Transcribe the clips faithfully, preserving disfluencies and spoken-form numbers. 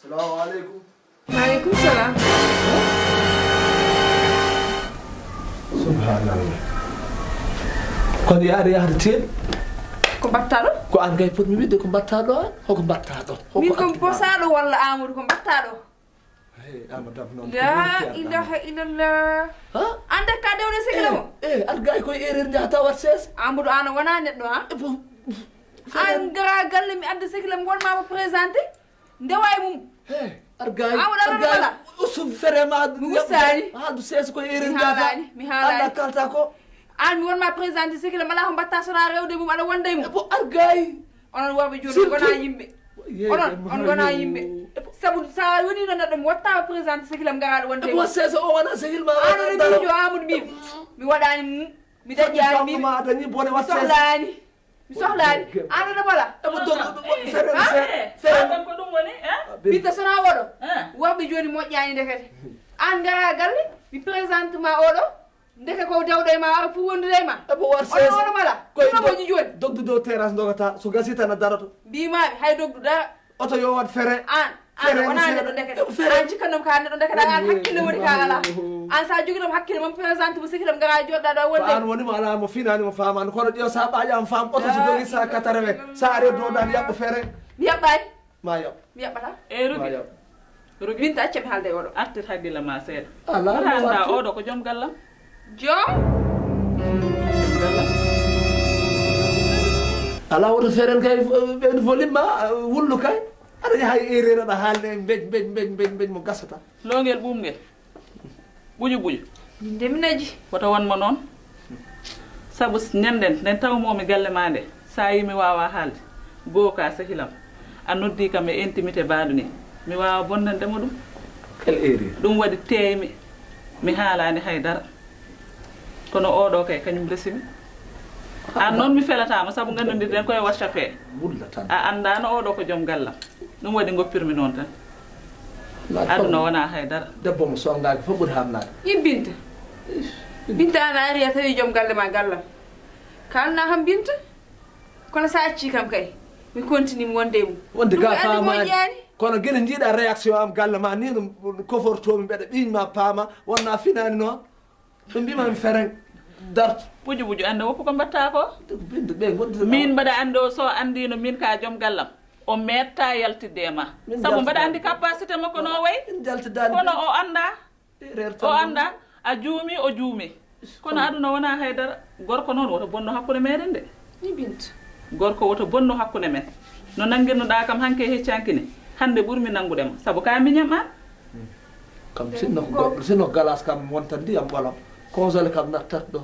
Salamu aleykum. Maaleykum salam. Subhanallah. Kono yaade yahde teen? Ko mbaɗtaa ɗo? Ko aan kay potmi wiɗde ko mbaɗtaa ɗo aan? Hoko mbaɗtaa ɗo? Hoko Min ko adduɗaa ɗo? Bosaaɗo walla Amadou, ko mbaɗtaa ɗo? Hey, Amadou Abou, noon ko La ɗum tiyatɗaa ilaha mo. Illallah. Ha? Ande ka dewde sikla mo? Eh, ar gay koye erreur njahata wat sees. Amadou, aan a wonaa neɗɗo, ha? E bo- Aan ngara galle mi adda sikla mo wonma mo présenté. Ndewa e mum. He, ar gay. Amadou ar Abou gay. Bala. Usu fere ma. Mi ustaani. Haaldu sees koye erreur Mi njahata. Haalaani, mi haalaani. Anda kalta ko. Aan mi wonma présenté sikla mo alaa ko mbaɗtaa so wonaa rewde mum aɗa wonda e mum. E bo ar gay. Onon worɓe jooni Surtout- wonaa yimɓe. Yee, Onon, ɓe on ngonaa mahayo. Yimɓe. Sabu so a woniino neɗɗo mi watta présenté sehil am ngaraaɗo wonde E mo. Bo seeso o wonaa sehil ma. Aan oɗo miijo Amadou mbiimi. Mi waɗaani mum. Mi daƴƴaani mbiimi. Ma dañi bone Mi wat seeso. Sohlaani. Mi sohlaani. Aan oɗo bala. E mo dog fere Ah, fere. Eh, Fere. Ɗum ko ɗum woni, eh? Bitta sonaa oɗo. Ah. Worɓe jooni moƴƴaani ndekete. Aan ngaraa galle, mi présente ma oɗo. Ndeke ko dewɗo e ma, ara pour wondude e ma. E mo war Oɗo seeso. Oɗo mala. Koye Ɗum ɗo dog- moƴƴi jooni. Dogdu dow terrasse dogata, so gasi tan a daroto. Mbimaami, hay dogdu dara. Oto yo wat fere. Aan, aan Fere wonaa ni neɗɗo seeɗa. Ndekete. Fere. Aan cikkannomi ka neɗɗo ndekete, aan hakkille woni ka alaa. Aan so a joginoma hakkille mom, présente mo sehil am, ngara jooɗoɗaa ɗo Ko wonde. Aan woni mo alaa mo finaani mo faamaani. Kono ƴeew so a ɓaaƴaama faam, oto so dogi cent quatre-vingts. So a ari dow ɗaan yaɓɓo fere. Mi yaɓɓaani. Ma yaɓ. Mi yaɓɓataa. E Ma Rogi. Yaɓ. Rogi. Binta, acca mi haalda e oɗo. Artir hakkille ma seeɗa. Alaa Wota mo annda artir. Oɗo ko joom gallam. Joom? Joom gallam. Alaa woto feren kay, eh, ɓen volume ma, eh, wullu kay. Aɗa yaha e erreur aɗa haalde mbej, mbej, mbej, mbej, mbej mo gasata. Longel ɓuumngel. Ɓuju ɓuju. Min de mi naji. Woto won mo noon. Sabu s- ñanden, nden tawmoomi galle ma nde, so a yii mi waawaa haalde, goo ka sehilam. A noddii kam e intimité baaɗo ni, mi waawaa bonnande mo ɗum. Quelle erreur? Ɗum waɗi teeymi, mi haalaani hay dara. Kono oɗo kay, kañum resimi. Aan noon mi felataama, sabu nganndodirɗen koye WhatsApp he. Wulla tan. A anndaano oɗo ko joom gallam. Ɗum waɗi ngoppirmi noon tan. Aduna wonaa hay dara. Debbo mo sonngaaki fof ɓuri haamnaade. Min Binta. Binta, aan a ari a tawi joom galle ma gallam. Kaalna kam Binta. Kono so a accii kam kay, mi continue mi wonde e mum. Wonde Ɗum ga andi faamaani. Moƴƴaani. Kono gila njiiɗa réaction am galle ma ni no kofortoomi mbeɗa ɓiiñ ma paama, wonna finaani noon. Ɓe mbima mi feren darto. Ɓuju ɓuju, annda woppu ko mbatta ko. Binde ɓe gondude Min mbaɗa anndi o so anndino min ka joom gallam. O metta yaltidde e ma. Min Sabu mbaɗa jaltidani anndi ko. Capacité makko no wayi. Min jaltidani Kono ko. O annda. Erreur O tan. Annda. A juumi, o juumi. Kono aduna wona haydara. Gorko noon woto bonno hakkunde meɗen de. Ni Binta. Gorko woto bonno hakkunde men. No nanngirnoɗaa kam hanke e hecci hanki ni. Hannde ɓurmi nanngude ma. Sabu ka miñam an. Kam sinno ko goɗɗo, sinno galas kam wonta ndiyam ɓolam. Konsole kam nattat ɗo.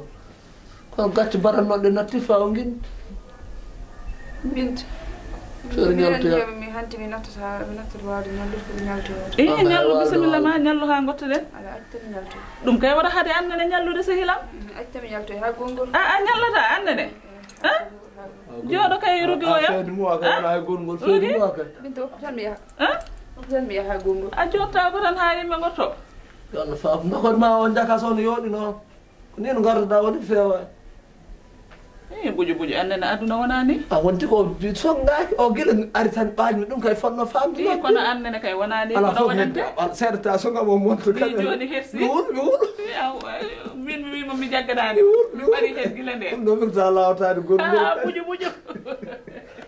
Kono gacce mbaɗatnoɗe natti fawo ngin. Binta. Feere ñaltoya. Mi hanti mi nattata, mi nattata wawde ñallude ko mi ñaltoya. Eh, Ah, ñallu wawde bisimilla ma, wawde. Ñallu ha gottoɗen. Ala acca mi ñaltoya. Ɗum kay wata hade annene ñallude sehilam. Mm, acca mi ñaltoya ha gongol. A, a ñallata annene. Eh? Jooɗo kay Rogi oya. Feedi mo kay wona hay gongol. Feedi mo kay. Binta woppu tan mi yaha. Eh? Woppu tan mi yaha ha gongol. A jotta ko tan ha yimɓe gotto. Yo Allah faaf. Nokon ma o jaka son yooɗi noon. Ko ni no ngarduɗaa woni feewa. Eh, ɓuju ɓuju, annene aduna wonaa ni. A wonti ko bi- sonngaaki, o gila ari tan ɓaajmi ɗum kay fotno faamde. Eh, kono annene kay wonaa ni, Alaa kono fof wonande. Hedde, al- seeɗa ta sonnga mo monto Ni kadi. Jooni hersi. Mi wul, mi wul. Eh, aw, eh, min mi wiima mi jagganaani. Mi wul, mi wul. Mbaɗi heen gila nde. Ɗum ɗo min ta lawtaade gongol Ah, kadi. Ɓuju ɓuju.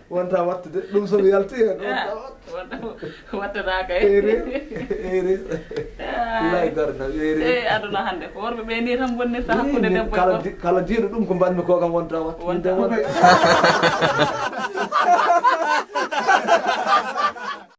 Wonta wattude, ɗum so mi yalti heen, wonta Ah, wattude. Wonta wattata kay. Eri, eri. Ah. Wallahi garda, eri. Eh, aduna hannde ko worɓe ɓe ni tan bonnirta hakkunde Ni, debbo e kala gorko. Di- kala jiiɗo ɗum ko mbaɗmi ko kam wonta wattu. Wonta Min de wattu.